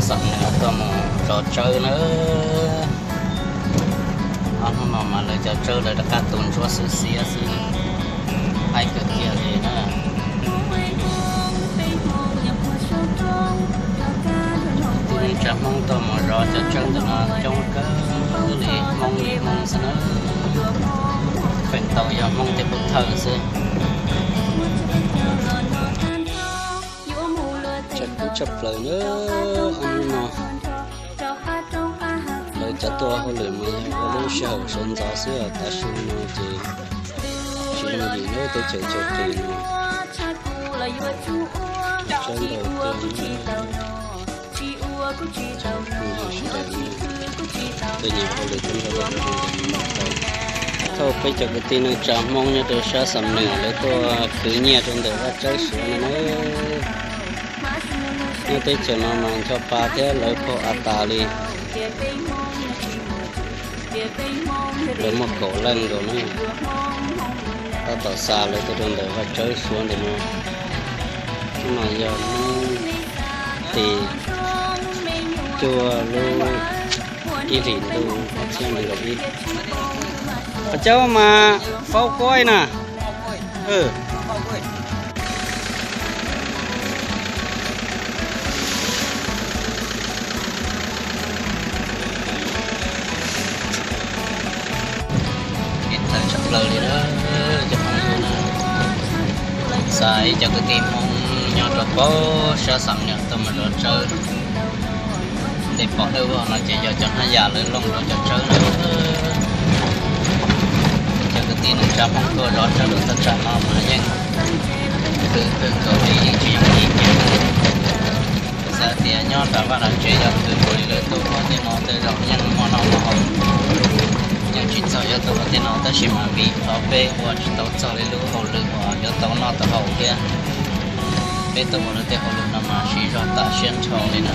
Xam Nuas tuaj mus zov tsawb na. Ob hnub no mas lawv cov tsawb lawv rov qab tu ntsuab xwb xiab xwb, haib kawg kiag li na. Tib neeg tsa Hmoob tuaj mus zov cov tsawb ntawm no coob kawg li, Hmoob li Hmoob xwb na. Feem ntau yog Hmoob thiab Pub Thawj xwb. Tshaj plaws na, ob hnub no lawv cov tuaj hauj lwm mas yog ua lub sij hawm sawv ntxov xwb, tav su no ces tsis yooj yim lub teb chaws chaw qis no. Tsawb ntau tiag, sawv daws tej nyuag hauj lwm tuaj nrog lawv ua ntawm no tau. Thauj peb cov kwv tij neej tsa Hmoob nyob rau sab Xam Nuas lawv tuaj khwv nyiaj rau ntawm vaj tsawb Suav no na. Nyob teb chaws no mas ncho pa thiab lawv phauj av tas li. Lawv muaj kaum leej nkaus na. Tab tom xa lawv tuaj rau ntawm vaj tsawb Suav ntawm no. Hnub no yog hnub tim cuaj lub ib hlis ntuj ob txhiab nees nkaum ib. Pov Caub mas faub kuab na. Ib txhais tshaj plaws li na, cov phooj ywg na. Xa ib cov kwv tij Hmoob nyob rau pab sab Xam Nuas tuaj mus zov tsawb. Tej pom dawb vog no ces yog cov hnab yas lawv looj zov cov tsawb na. Cov kwv tij neej tsa Hmoob tuaj zov tsawb rau thaj tsam no mas yeej khwv kawg nkaus li, yeej tsis yooj yim kiag. Xav tias nyob nram vaj nram tsev yog khwv nkaus li, lawv tuaj ua tej no tej zaum yeej muaj noj muaj haus, yeej tsis txog yuav tuaj ua tej no, tab sis mas vim qhov peb ua tsis tau txog li lub hauj lwm uas yuav tau noj tau haus thiab, peb tuaj ua lawv tej hauj lwm no mas siv zog tas siab nrho li na.